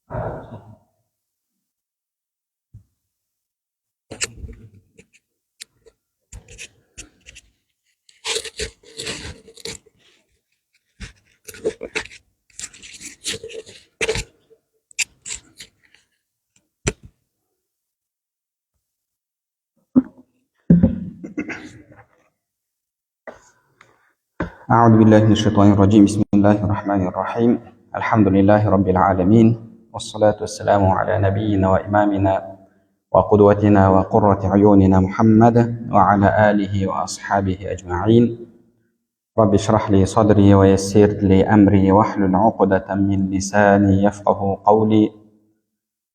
أعوذ بالله من الشيطان الرجيم. بسم الله الرحمن الرحيم. الحمد لله رب العالمين، والصلاة والسلام على نبينا وإمامنا وقدوتنا وقرة عيوننا محمد وعلى آله وأصحابه أجمعين. رب اشرح لي صدري ويسر لي أمري واحلل عقدة من لساني يفقه قولي.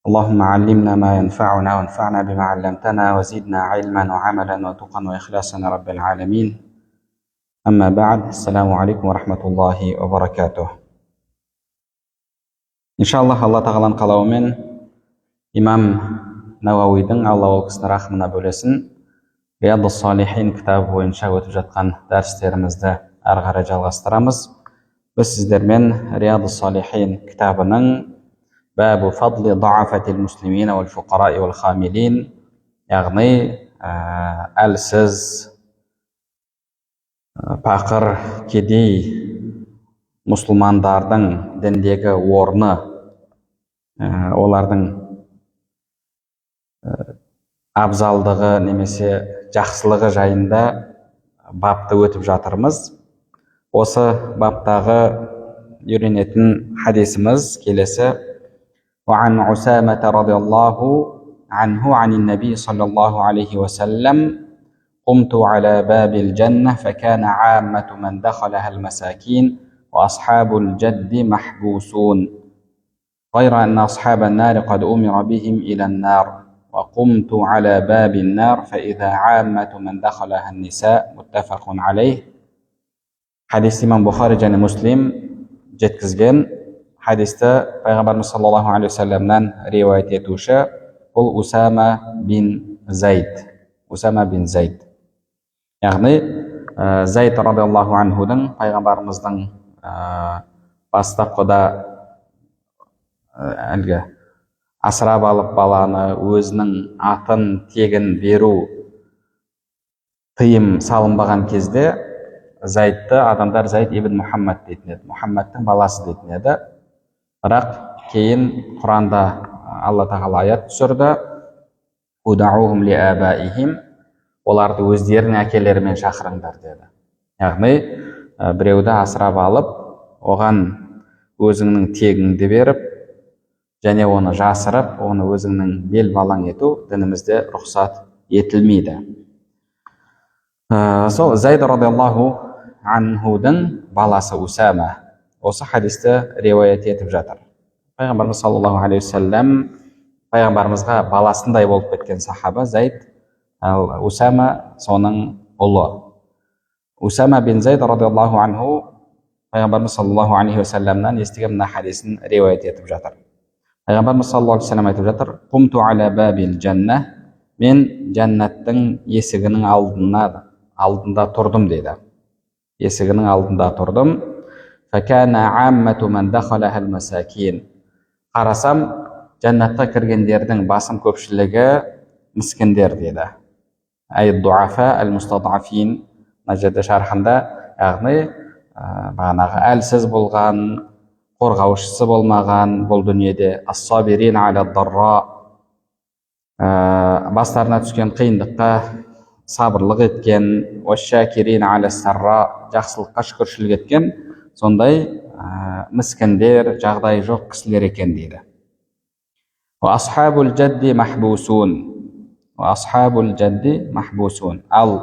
اللهم علمنا ما ينفعنا وانفعنا بما علمتنا وزدنا علما وعملا وتقا وإخلاصا يا رب العالمين. أما بعد، السلام عليكم ورحمة الله وبركاته. Иншаллах, Алла тағаланың қалауымен имам Науауидің, Алла ол кісінің рахымына бөлесін, Риядус Салихин кітабы бойынша өтіп жатқан дәрістерімізді әрі қарай жалғастырамыз. Біз сіздермен Риядус Салихин кітабының бабу фадли да'афатил муслимина уал фуқараи уал хамилин, яғни әлсіз, пақыр, кедей мұсылмандардың діндегі орны, олардың абзалдығы немесе жақсылығы жайында бапты өтіп жатырмыз. Осы баптағы үйренетін хадисіміз келесі: وعن عسامة رضي الله عنه عن النبي صلى الله عليه وسلم: قمت على باب الجنة فكان عامة من دخلها المساكين وأصحاب الجد محبوسون، غير أن أصحاب النار قد أمر بهم إلى النار، وقمت على باب النار فإذا عامة من دخلها النساء. متفق عليه. Хадис имам Бұхари және Муслим жеткізген. Хадисті пайғамбарымыз саллаллаху алейхи уассаламнан риуаят етуші бұл Усама бин Зайд. Усама бин Зайд, яғни Зайд радиаллаху анхудың пайғамбарымыздың бастапқыда әлгі асырап алып баланы өзінің атын тегін беру тыйым салынбаған кезде Зайдты адамдар Зайд ибн Мұхаммад дейтін еді, Мұхаммадтың баласы дейтін еді. Бірақ кейін Құранда Алла тағала аят түсірді: Удаухум ли абаихим, оларды өздерінің әкелерімен шақырыңдар деді. Яғни біреуді асырап алып, оған өзіңнің тегіңді беріп және оны жасырып, оны өзіңнің бел балаң ету дінімізде рұқсат етілмейді. Сол Зайд радиаллаху анхудың баласы Усама осы хадисті риуаят етіп жатыр. Пайғамбарымыз саллаллаху алейхи уассалам пайғамбарымызға баласындай болып кеткен сахаба Зайд, ал Усама соның ұлы. Усама бин Зайд радиаллаху анху пайғамбарымыз саллаллаху алейхи уассаламнан естіген мына хадисін риуаят етіп жатыр. Пайғамбарымыз саллаллаху алейхи уассалам айтып жатыр: Қумту аля бабил жанна, мен жәннаттың есігінің алдында тұрдым дейді. Есігінің алдында тұрдым. Факана аммату ман дахалаха масакин. Қарасам, жәннатқа кіргендердің басым көпшілігі міскіндер деді. Әй дуафа әл мустадафин. Мына жерде шархында, яғни бағанағы әлсіз болған, қорғаушысы болмаған бұл дүниеде, ас-сабирин аля дарра, бастарына түскен қиындыққа сабырлық еткен, уаш-шакирин аля сарра, жақсылыққа шүкіршілік еткен сондай міскіндер, жағдайы жоқ кісілер екен дейді. Уа асхабул жадди махбусун. Уа асхабул жадди махбусун. Ал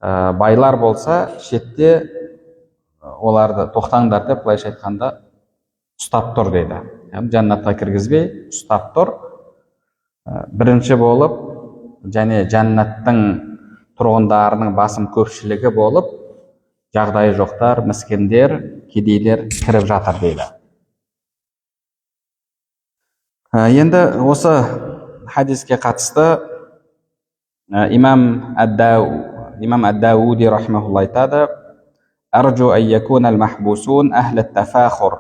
байлар болса шетте оларды тоқтаңдар деп, былайша айтқанда, ұстап тұр дейді. Яғни жәннатқа кіргізбей ұстап тұр. Бірінші болып және жәннаттың тұрғындарының басым көпшілігі болып жағдайы жоқтар, міскіндер, кедейлер кіріп жатыр дейді. Енді осы хадиске қатысты имам Ад-Дауди рахимахулла айтады: Арджу ан якуна ал-махбусун ахла ат-тафахур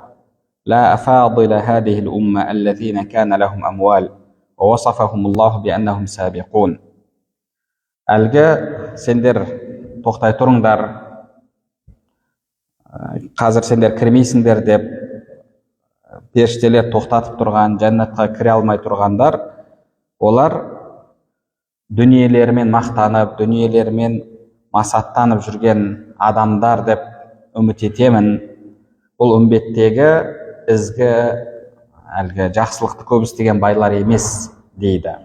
لا أفاضل هذه الأمة الذين كان لهم أموال ووصفهم الله بأنهم سابقون. Әлгі сендер тоқтай тұрыңдар, қазір сендер кірмейсіңдер деп періштелер тоқтатып тұрған, жәннатқа кіре алмай тұрғандар, олар дүниелерімен мақтанып, дүниелерімен масаттанып жүрген адамдар деп үміт етемін. Бұл үмбеттегі ізгі, әлгі жақсылықты көп істеген байлар емес дейді.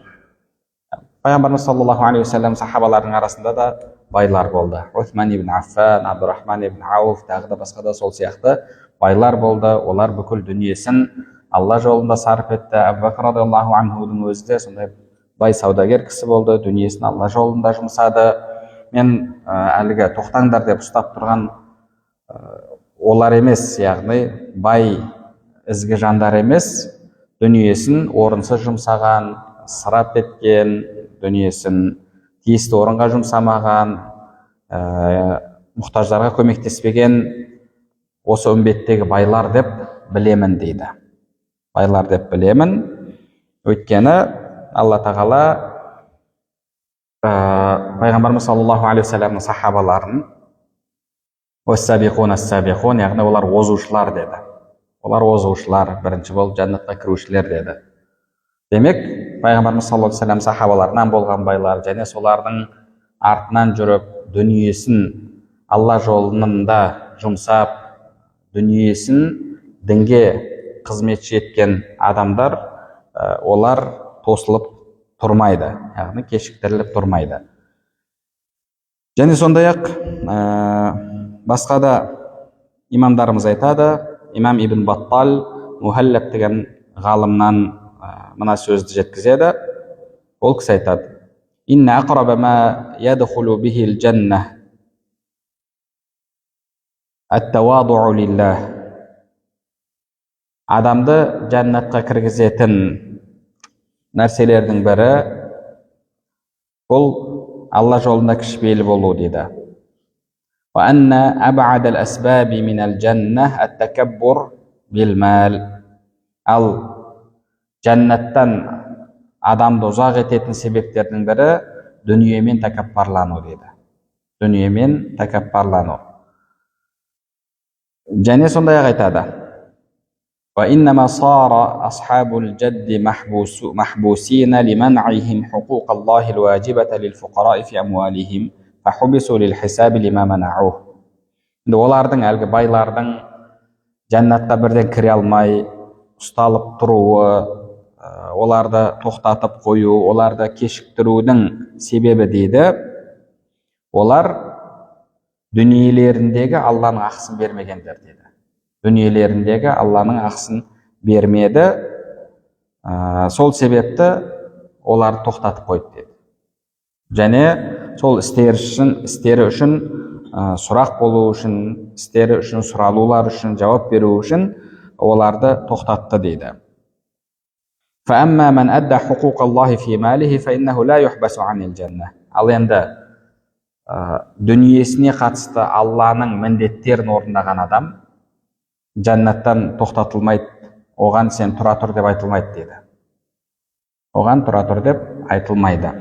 Пайғамбарымыз саллаллаху алейхи уассалам сахабалардың арасында да байлар болды. Усман ибн Аффан, Абдурахман ибн Ауф, тағы да басқа да сол сияқты байлар болды. Олар бүкіл дүниесін Алла жолында сарп етті. Әбу Бәкір радиаллаху анхудың өзі де сондай бай саудагер кісі болды, дүниесін Алла жолында жұмсады. Мен әлгі тоқтаңдар деп ұстап тұрған олар емес, яғни бай ізгі жандар емес, дүниесін орынсыз жұмсаған, ысырап еткен, дүниесін тиісті орынға жұмсамаған, мұқтаждарға көмектеспеген осы үмбеттегі байлар деп білемін дейді. Байлар деп білемін. Өйткені Алла Тағала пайғамбарымыз саллаллаху алейхи уассаламның сахабаларын, яғни олар озушылар деді. Олар озушылар, бірінші болып жәннатқа кірушілер деді. Демек, пайғамбарымыз саллаллаху алейхи вассалам сахабаларынан болған байлар және солардың артынан жүріп, дүниесін Алла жолында жұмсап, дүниесін дінге қызметші еткен адамдар, олар тосылып тұрмайды, яғни кешіктіріліп тұрмайды. Және сондай ақ басқа да имамдарымыз айтады. Имам Ибн Баттал Мухаллаб деген ғалымнан мына сөзді жеткізеді. Ол кісі айтады: «Инна ақраба ма ядхулу бихи л-жанна ат-тавадуу лиллах». Адамды жәннатқа кіргізетін нәрселердің бірі бұл Алла жолында кішіпейіл болу дейді. وأن أبعد الأسباب من الجنة التكبر بالمال. Ал жәннаттан адамды ұзақ ететін себептердің бірі дүниемен тәкаппарлану дейді. Дүниемен тәкаппарлану. Және сондай ақ айтады: وإنما صار أصحاب الجد محبوسين لمنعهم حقوق الله الواجبة للفقراء في أموالهم فحبسوا للحساب لما منعوه. Енді олардың, әлгі байлардың жәннатқа бірден кіре алмай ұсталып тұруы, оларды тоқтатып қою, оларды кешіктірудің себебі дейді, олар дүниелеріндегі Алланың ақысын бермегендер дейді. Дүниелеріндегі Алланың ақысын бермеді, сол себепті оларды тоқтатып қойды деді. Және сол істері үшін сұрақ болу үшін, істері үшін сұралулар үшін, жауап беру үшін оларды тоқтатты дейді. فأما من أدى حقوق الله في ماله فإنه لا يحبس عن الجنة. Ал енді дүниесіне қатысты Алланың міндеттерін орындаған адам жәннаттан тоқтатылмайды, оған сен тұра тұр деп айтылмайды дейді. Оған тұра тұр деп айтылмайды.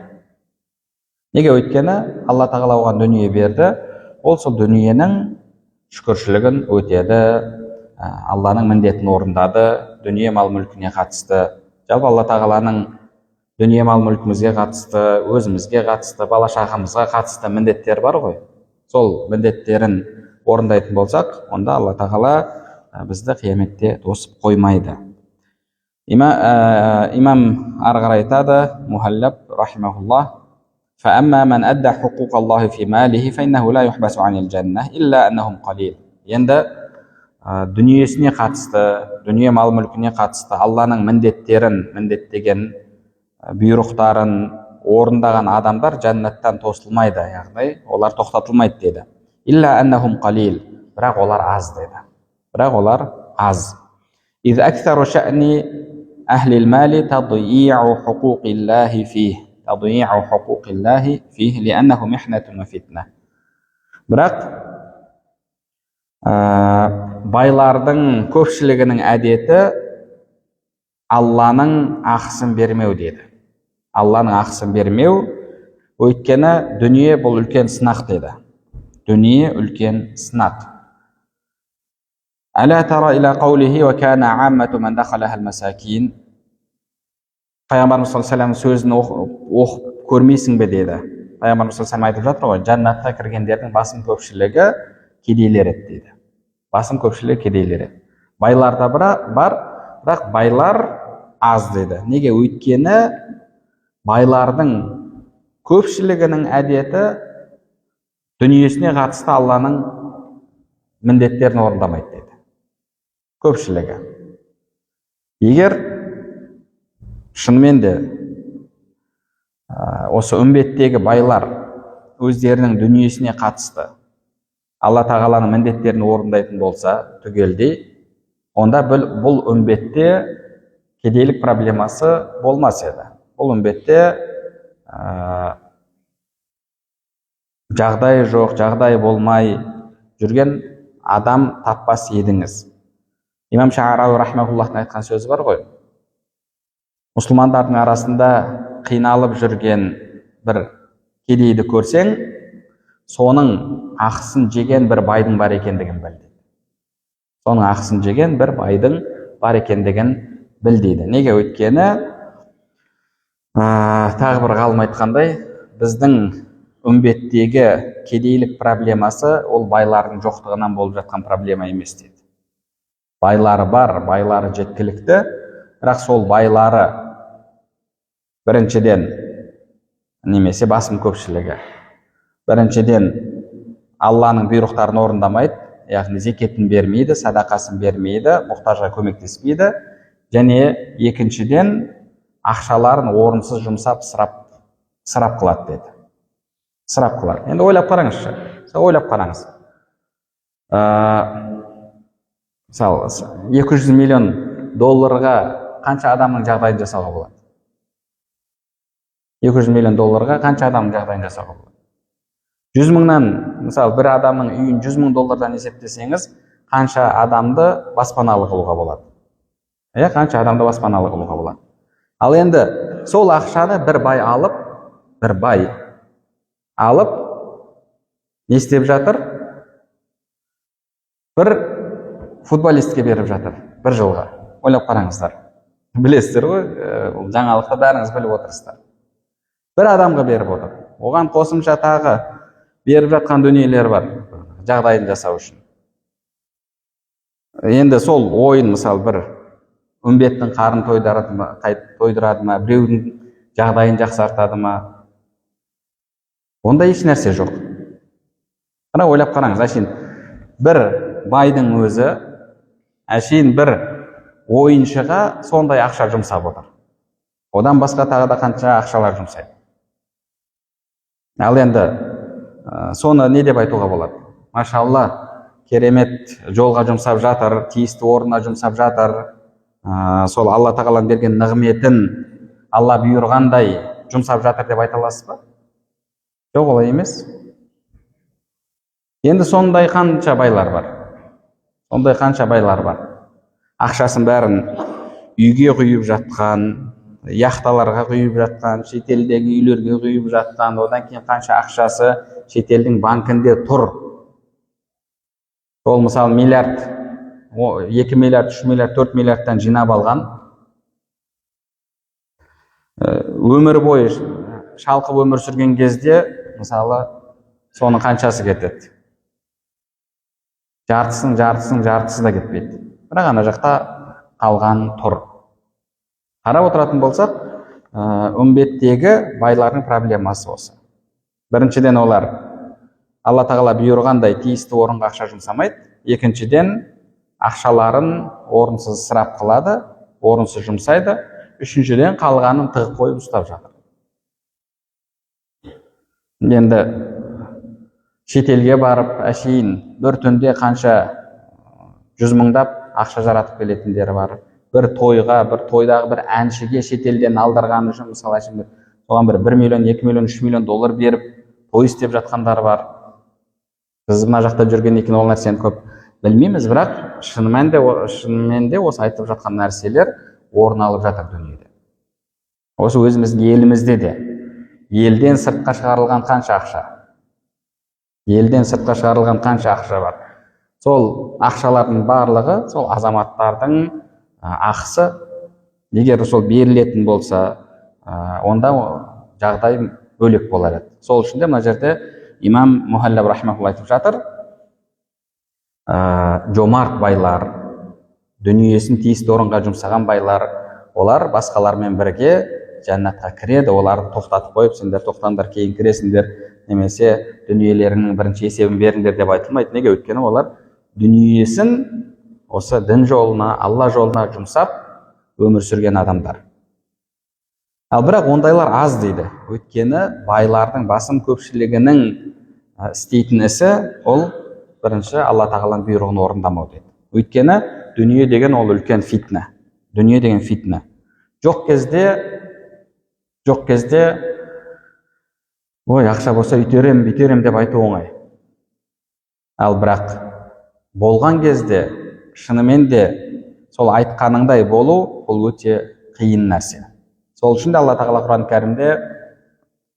Неге? Өйткені Алла Тағала оған дүние берді, ол сол дүниенің шүкіршілігін өтеді, Алланың міндетін орындады дүние мал мүлкіне қатысты. Жалпы Алла Тағаланың дүние мал мүлкімізге қатысты, өзімізге қатысты, бала шағамызға қатысты міндеттері бар ғой. Сол міндеттерін орындайтын болсақ, онда Алла Тағала бізді қияметте тосып қоймайды. Имам ары қарай айтады, Мухаллаб рахимахуллах: فأما من أدى حقوق الله في ماله فإنه لا يحبس عن الجنة إلا أنهم قليل. Енді дүниесіне қатысты, дүние мал мүлкіне қатысты Алланың міндеттерін, міндеттеген бұйрықтарын орындаған адамдар жәннаттан тосылмайды, яғни олар тоқтатылмайды деді. إلا أنهم قليل, бірақ олар аз деді. Бірақ олар аз. إذ أكثر شأن أهل المال تضييع حقوق الله فيه تضييع حقوق الله فيه لأنه محنة وفتنة. Бірақ Байлардың көпшілігінің әдеті Алланың ақысын бермеу деді. Алланың ақысын бермеу, өйткені дүние бұл үлкен сынақ деді. Дүние үлкен сынақ. Әла тара иля қаулихи уа кана аммату ман дахалаха ал-масакин. Пайғамбарымыз саллаллаху алейхи вассалам сөзін оқып көрмейсің бе деді. Пайғамбарымыз саллаллаху алейхи вассалам айтып жатыр ғой, жәннатқа кіргендердің басым көпшілігі кедейлер еді дейді. Басым көпшілігі кедейлер еді. Байлар да бар, бірақ байлар аз деді. Неге? Өйткені байлардың көпшілігінің әдеті дүниесіне қатысты Алланың міндеттерін орындамайды деді. Көпшілігі. Егер шынымен де осы үмбеттегі байлар өздерінің дүниесіне қатысты Алла тағаланың міндеттерін орындайтын болса түгелдей, онда бұл үмбетте кедейлік проблемасы болмас еді. Бұл үмбетте жағдайы жоқ, жағдайы болмай жүрген адам таппас едіңіз. Имам Шаарауи рахимахуллахтың айтқан сөзі бар ғой. Мұсылмандардың арасында қиналып жүрген бір кедейді көрсең, соның ақысын жеген бір байдың бар екендігін біл дейді. Соның ақысын жеген бір байдың бар екендігін біл дейді. Неге? Өйткені тағы бір ғалым айтқандай, біздің үмбеттегі кедейлік проблемасы ол байлардың жоқтығынан болып жатқан проблема емес дейді. Байлары бар, байлары жеткілікті, бірақ сол байлары біріншіден, немесе басым көпшілігі біріншіден Алланың бұйрықтарын орындамайды, яғни зекетін бермейді, садақасын бермейді, мұқтажға көмектеспейді, және екіншіден ақшаларын орынсыз жұмсап ысырап қылады деді. Ысырап қылады. Енді ойлап қараңызшы, ойлап қараңыз. Мысалы, 200 миллион долларға қанша адамның жағдайын жасауға болады? 200 миллион долларға қанша адамның жағдайын жасауға болады? 100 мыңнан, мысалы, бір адамның үйін 100 мың доллардан есептесеңіз, қанша адамды баспаналы қылуға болады? Иә, қанша адамды баспаналы қылуға болады? Ал енді сол ақшаны бір бай алып, бір бай алып не істеп жатыр? Бір футболистке беріп жатыр бір жылға. Ойлап қараңыздар. Білесіздер ғой, бұл жаңалықты бәріңіз біліп отырсыздар. Бір адамға беріп отыр. Оған қосымша тағы беріп жатқан дүниелер бар, жағдайын жасау үшін. Енді сол ойын, мысалы, бір үмбеттің қарын тойдырады ма, тойдырады ма, біреудің жағдайын жақсартады ма? Ондай еш нәрсе жоқ. Мына ойлап қараңыз, әшейін бір байдың өзі әшейін бір ойыншыға сондай ақша жұмсап отыр. Одан басқа тағы да қанша ақшалар жұмсайды. Ал енді соны не деп айтуға болады? Машалла, керемет жолға жұмсап жатыр, тиісті орнына жұмсап жатыр. Сол Алла тағаланың берген нығметін Алла бұйырғандай жұмсап жатыр деп айта аласыз ба? Жоқ, олай емес. Енді сондай қанша байлар бар? Сондай қанша байлар бар? Ақшасын бәрін үйге құйып жатқан, яхталарға құйып жатқан, шетелдегі үйлерге құйып жатқан, одан кейін қанша ақшасы шетелдің банкінде тұр. Ол, мысалы, миллиард, 2 миллиард, 3 миллиард, 4 миллиардтан жинап алған. Өмір бойы шалқып өмір сүрген кезде, мысалы, соның қаншасы кетеді? Жартысының жартысының жартысы да кетпейді. Бірақ ана жақта қалған тұр. Қарап отыратын болсақ, үмбеттегі байлардың проблемасы осы. Біріншіден, олар Алла тағала бұйырғандай тиісті орынға ақша жұмсамайды. Екіншіден, ақшаларын орынсыз ысырап қылады, орынсыз жұмсайды. Үшіншіден, қалғанын тығып қойып ұстап жатыр. Енді шетелге барып әшейін бір түнде қанша жүз мыңдап ақша жаратып келетіндері бар. Бір тойға, бір тойдағы бір әншіге шетелден алдырғаны үшін, мысалы, әшейін соған бір 1 миллион, 2 миллион, 3 миллион доллар беріп той істеп жатқандар бар. Біз мына жақта жүргеннен кейін ол нәрсені көп Білмейміз, бірақ шынымен де осы айтып жатқан нәрселер орын алып жатыр дүниеде. Осы өзіміздің елімізде де елден сыртқа шығарылған қанша ақша, елден сыртқа шығарылған қанша ақша бар. Сол ақшалардың барлығы сол азаматтардың ақысы. Егер сол берілетін болса, онда жағдай бөлек болар еді. Сол үшін де мына жерде имам Мухаллаб рахимахулла айтып жатыр, жомарт байлар, дүниесін тиісті орынға жұмсаған байлар, олар басқалармен бірге жәннатқа кіреді. Оларды тоқтатып қойып, сендер тоқтаңдар, кейін кіресіңдер, немесе дүниелеріңнің бірінші есебін беріңдер деп айтылмайды. Неге? Өйткені олар дүниесін осы дін жолына, Алла жолына жұмсап өмір сүрген адамдар. Ал бірақ ондайлар аз дейді. Өйткені байлардың басым көпшілігінің істейтін ісі ол бірінші Алла тағаланың бұйрығын орындамау дейді. Өйткені дүние деген ол үлкен фитна. Дүние деген фитна. Жоқ кезде ой, ақша болса үйтерем, бүйтерем деп айту оңай. Ал бірақ болған кезде шынымен де сол айтқаныңдай болу ол өте қиын нәрсе. Сол үшін де Алла тағала Құран кәрімде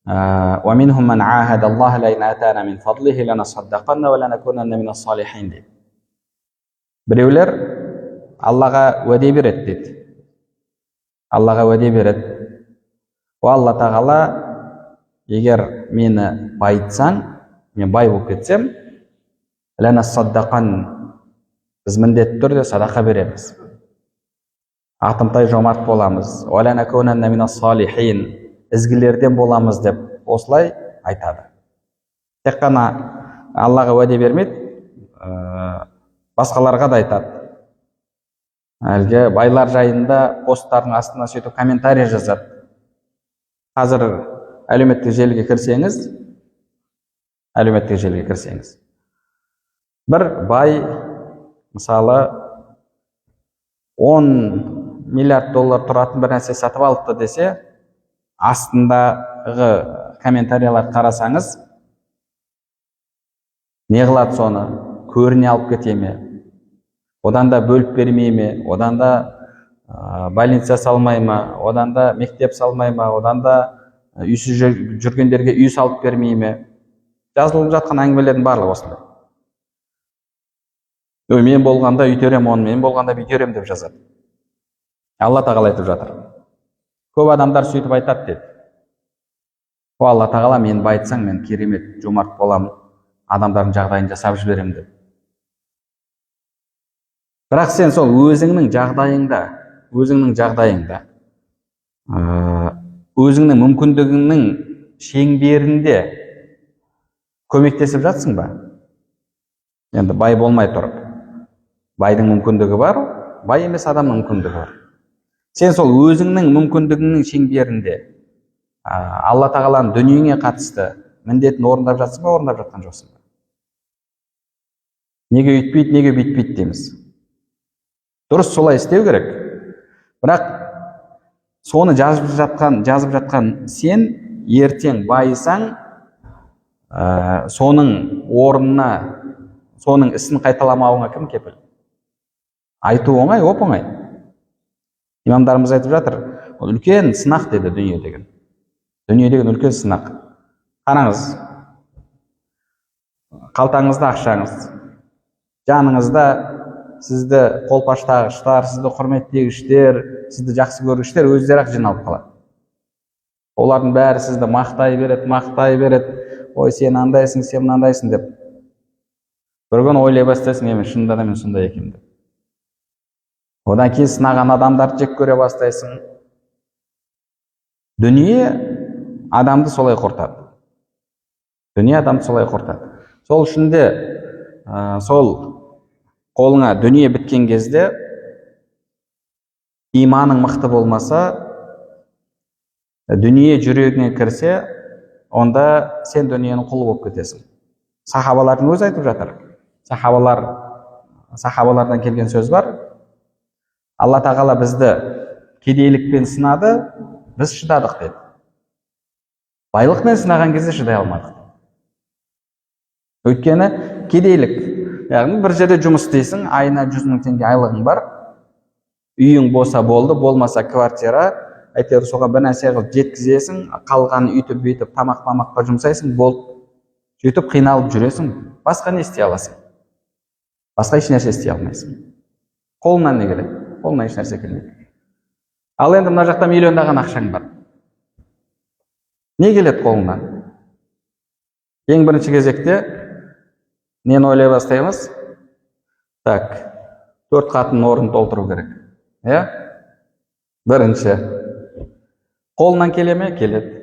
وَمِنْهُمْ مَنْ عَاهَدَ اللَّهَ لَئِنْ آتَانَا مِنْ فَضْلِهِ لَنَصَّدَّقَنَّ وَلَنَكُونَنَّ مِنَ الصَّالِحِينَ дейді. Біреулер Аллаға уәде береді дейді. Аллаға уәде береді. О Алла тағала, егер мені байытсаң, мен бай болып кетсем, ләнәссаддақан, біз міндетті түрде садақа береміз. Атымтай жомарт боламыз. Уәләнәкунәннә минас-салихин, ізгілерден боламыз деп осылай айтады. Тек қана Аллаға уәде бермейді, басқаларға да айтады. Әлгі байлар жайында посттардың астына сөйтіп комментарий жазады. Қазір әлеуметтік желіге кірсеңіз, бір бай мысалы 10 миллиард доллар тұратын бір нәрсе сатып алыпты десе, астындағы комментарияларды қарасаңыз, не қылады соны, көріне алып кете ме, одан да бөліп бермей ме, одан да больница салмай ма, одан да мектеп салмай ма, одан да үйсіз жүргендерге үй салып бермей ме, жазылып жатқан әңгімелердің барлығы осындай. Ой, мен болғанда үйтерем оны, мен болғанда бүйтерем деп жазады. Алла тағала айтып жатыр, көп адамдар сөйтіп айтады деді. О Алла тағала, мені байытсаң, мен керемет жомарт боламын, адамдардың жағдайын жасап жіберемін деп. Бірақ сен сол өзіңнің жағдайыңда, өзіңнің мүмкіндігіңнің шеңберінде көмектесіп жатсың ба? Енді бай болмай тұрып, байдың мүмкіндігі бар, бай емес адамның мүмкіндігі бар. Сен сол өзіңнің мүмкіндігіңнің шеңберінде Алла тағаланың дүниеңе қатысты міндетін орындап жатсың ба, орындап жатқан жоқсың ба? Неге өйтпейді, неге бүйтпейді дейміз. Дұрыс, солай істеу керек. Бірақ соны жазып жатқан сен ертең байысаң, соның орнына, соның ісін қайталамауыңа кім кепіл? Айту оңай, оп оңай. Имамдарымыз айтып жатыр, ол үлкен сынақ деді дүние деген. Дүние деген үлкен сынақ. Қараңыз, қалтаңызда ақшаңыз, жаныңызда сізді қолпаштағыштар, сізді құрметтегіштер, сізді жақсы көргіштер өздері ақ жиналып қалады. Олардың бәрі сізді мақтай береді, мақтай береді. Ой, сен андайсың, сен мынандайсың деп. Бір күні ойлай бастайсың, мен шынында да мен сондай екенмін деп. Одан кейін сынаған адамдарды жек көре бастайсың. Дүние адамды солай құртады. Дүние адамды солай құртады. Сол үшін де сол қолыңа дүние біткен кезде иманың мықты болмаса, дүние жүрегіңе кірсе, онда сен дүниенің құлы болып кетесің. Сахабалардың өзі айтып жатыр. Сахабалардан келген сөз бар. Алла тағала бізді кедейлікпен сынады, біз шыдадық деді. Байлықпен сынаған кезде шыдай алмадық. Өйткені кедейлік Яғни бір жерде жұмыс істейсің, айына 100 мың теңге айлығың бар, үйің болса болды, болмаса квартира, әйтеуір соған бір нәрсе қылып жеткізесің, қалғанын үйтіп бүйтіп тамақ-мамаққа жұмсайсың, болды. Сөйтіп қиналып жүресің, басқа не істей аласың? Басқа еш нәрсе істей алмайсың. Қолыңнан не келеді? Қолыңнан еш нәрсе келмейді. Ал енді мына жақта миллиондаған ақшаң бар. Не келеді қолыңнан? Ең бірінші кезекте нені ойлай бастаймыз? Так, 4 қатын орнын толтыру керек. Иә? Бірінші. Қолынан келе ме? Келеді.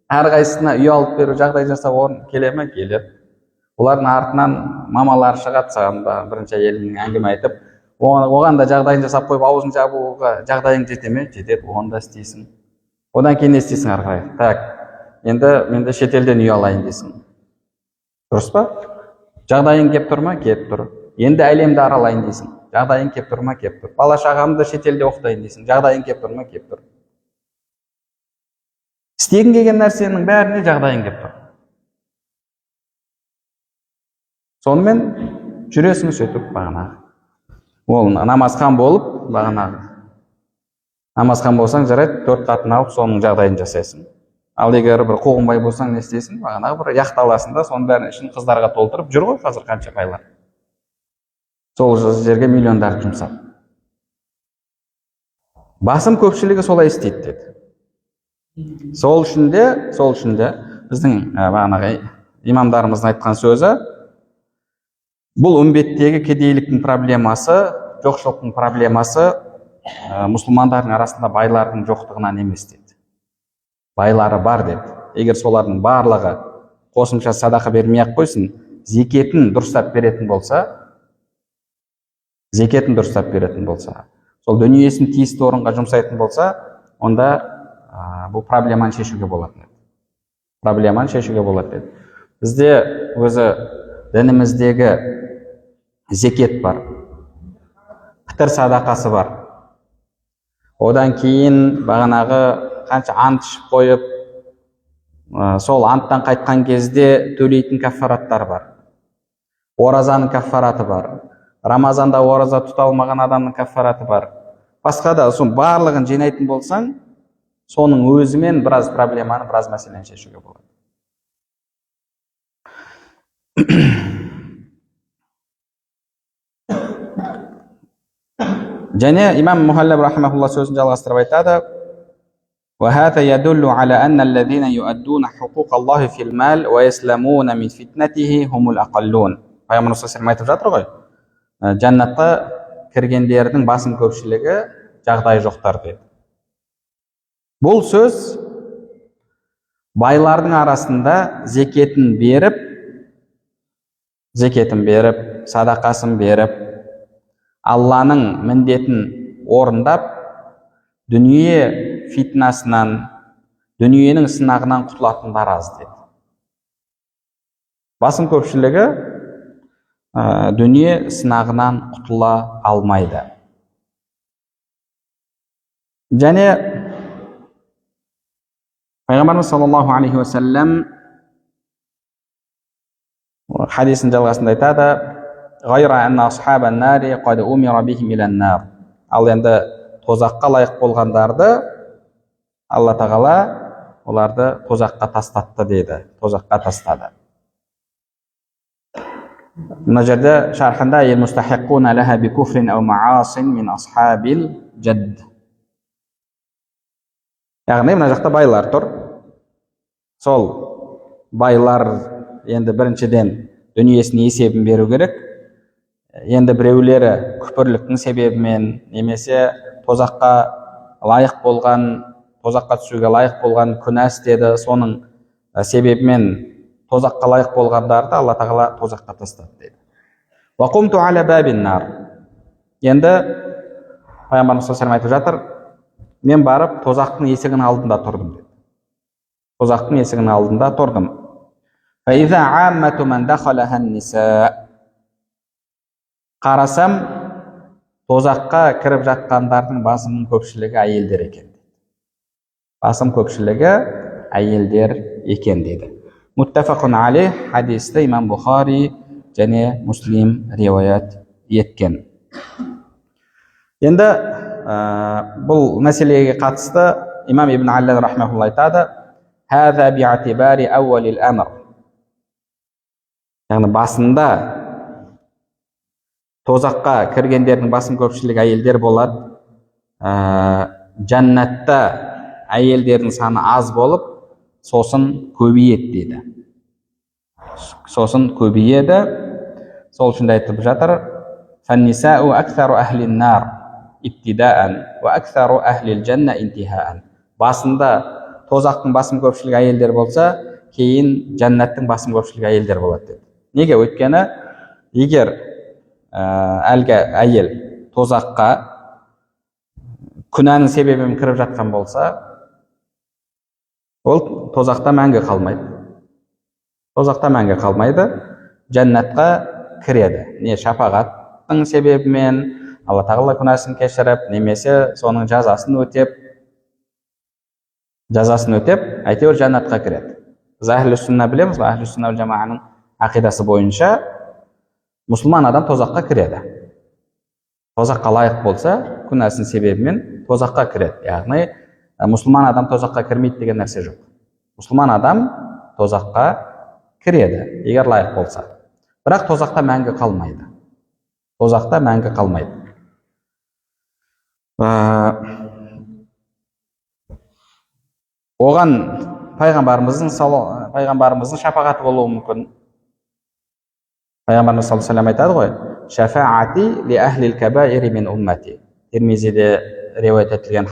Әрқайсысына үй алып беру, жағдай жасау орын келе ме? Келеді. Олардың артынан мамалары шығады, саған да бірінші әйеліңнің әңгіме айтып, оған да жағдайын жасап қойып, аузын жабуға жағдайың жете ме? Жетеді, оған да істейсің. Одан кейін не істейсің ары қарай? Так, енді мен де шетелден үй алайын дейсің. Дұрыс па? Жағдайың кеп тұр ма? Кеп тұр. Енді әлемді аралайын дейсің. Жағдайың кеп тұр ма? Кеп тұр. Бала шағамды шетелде оқытайын дейсің. Жағдайың кеп тұр ма? Кеп тұр. Істегің келген нәрсенің бәріне жағдайың кеп тұр. Сонымен жүресің сөйтіп бағанағы. Ол намазхан болып, бағанағы. Намазхан болсаң, жарайды, 4 қатын алып, соның жағдайын жасайсың. Ал егер бір қуғынбай болсаң, не істейсің? Бағанағы бір яхта аласың да, соның бәрін ішін қыздарға толтырып жүр ғой қазір қанша байлар. Сол жерге миллиондарды жұмсап. Басым көпшілігі солай істейді деді. Сол үшін де біздің бағанағы имамдарымыздың айтқан сөзі, бұл үмбеттегі кедейліктің проблемасы, жоқшылықтың проблемасы мұсылмандардың арасында байлардың жоқтығынан емес деді. Байлары бар деді. Егер солардың барлығы қосымша садақа бермей-ақ қойсын, зекетін дұрыстап беретін болса, сол дүниесін тиісті орынға жұмсайтын болса, онда бұл проблеманы шешуге болатын еді. Проблеманы шешуге болады деді. Бізде өзі дініміздегі зекет бар, пітір садақасы бар. Одан кейін бағанағы қанша ант ішіп қойып, сол анттан қайтқан кезде төлейтін каффараттар бар. Оразаның каффараты бар. Рамазанда ораза тұта алмаған адамның каффараты бар. Басқа да соның барлығын жинайтын болсаң, соның өзімен біраз проблеманы, біраз мәселені шешуге болады. Және имам Мухаллаб рахимахулла сөзін жалғастырып айтады: وهذا يدل على أن الذين يؤدون حقوق الله في المال ويسلمون من فتنته هم الأقلون. Пайғамбарымыз саллаллаху алейхи вассалам айтып жатыр ғой, жәннатқа кіргендердің басым көпшілігі жағдайы жоқтар деді. Бұл сөз байлардың арасында зекетін беріп, садақасын беріп, Алланың міндетін орындап, дүние фитнасынан, дүниенің сынағынан құтылатындар аз деді. Басым көпшілігі дүние сынағынан құтыла алмайды. Және Пайғамбарымыз саллаллаху алейхи уассалам хадисінің жалғасында айтады: «Ғайра анна асхабан нари қад умира бихим илан нар». Ал енді тозаққа лайық болғандарды Алла тағала оларды тозаққа тастатты деді, тозаққа тастады. Мына жерде шархында ел мустахиққуна лаха бикуфрин ау маасин мин асхабил жадд. Яғни мына жақта байлар тұр. Сол байлар енді біріншіден дүниесінің есебін беру керек. Енді біреулері күпірліктің себебімен немесе тозаққа лайық болған, тозаққа түсуге лайық болған күнә істеді, соның себебімен тозаққа лайық болғандарды Алла тағала тозаққа тастады деді. Уақумту аля бабин нар. Енді Пайғамбарымыз саллаллаху алейхи вассалам айтып жатыр, мен барып тозақтың есігінің алдында тұрдым деді. Тозақтың есігінің алдында тұрдым. Фаиза аммату ман дахалаха ан-ниса. Қарасам, тозаққа кіріп жатқандардың басым көпшілігі әйелдер екен. Басым көпшілігі әйелдер екен деді. Муттафақун алейх хадисті имам Бұхари және Муслим риуаят еткен. Енді бұл мәселеге қатысты имам Ибн Аллан рахмаулла айтады: «Хаза би'атибари ауалил амр», яғни басында тозаққа кіргендердің басым көпшілігі әйелдер болады, жәннатта әйелдердің саны аз болып, сосын көбейеді дейді, сосын көбейеді. Сол үшін де айтып жатыр: «فالنساء أكثر أهل النار ابتداء وأكثر أهل الجنة انتهاء». Басында тозақтың басым көпшілігі әйелдер болса, кейін жәннаттың басым көпшілігі әйелдер болады деді. Неге? Өйткені егер әлгі әйел тозаққа күнәнің себебімен кіріп жатқан болса, ол тозақта мәңгі қалмайды, тозақта мәңгі қалмайды, жәннатқа кіреді. Не шапағаттың себебімен Алла Тағала күнәсін кешіріп, немесе соның жазасын өтеп, әйтеуір жәннатқа кіреді. Біз әхлі сүнна білеміз ғой, әхлі сүнна жамағаның ақидасы бойынша мұсылман адам тозаққа кіреді. Тозаққа лайық болса, күнәсінің себебімен тозаққа кіреді. Яғни мұсылман адам тозаққа кірмейді деген нәрсе жоқ. Мұсылман адам тозаққа кіреді, егер лайық болса, бірақ тозақта мәңгі қалмайды, тозақта мәңгі қалмайды. Оған пайғамбарымыздың шапағаты болуы мүмкін. Пайғамбарымыз саллаллаху алейхи айтады ғой: «Шафаати ли ахлил кабаири мин уммати». Тирмизиде риуаят етілген.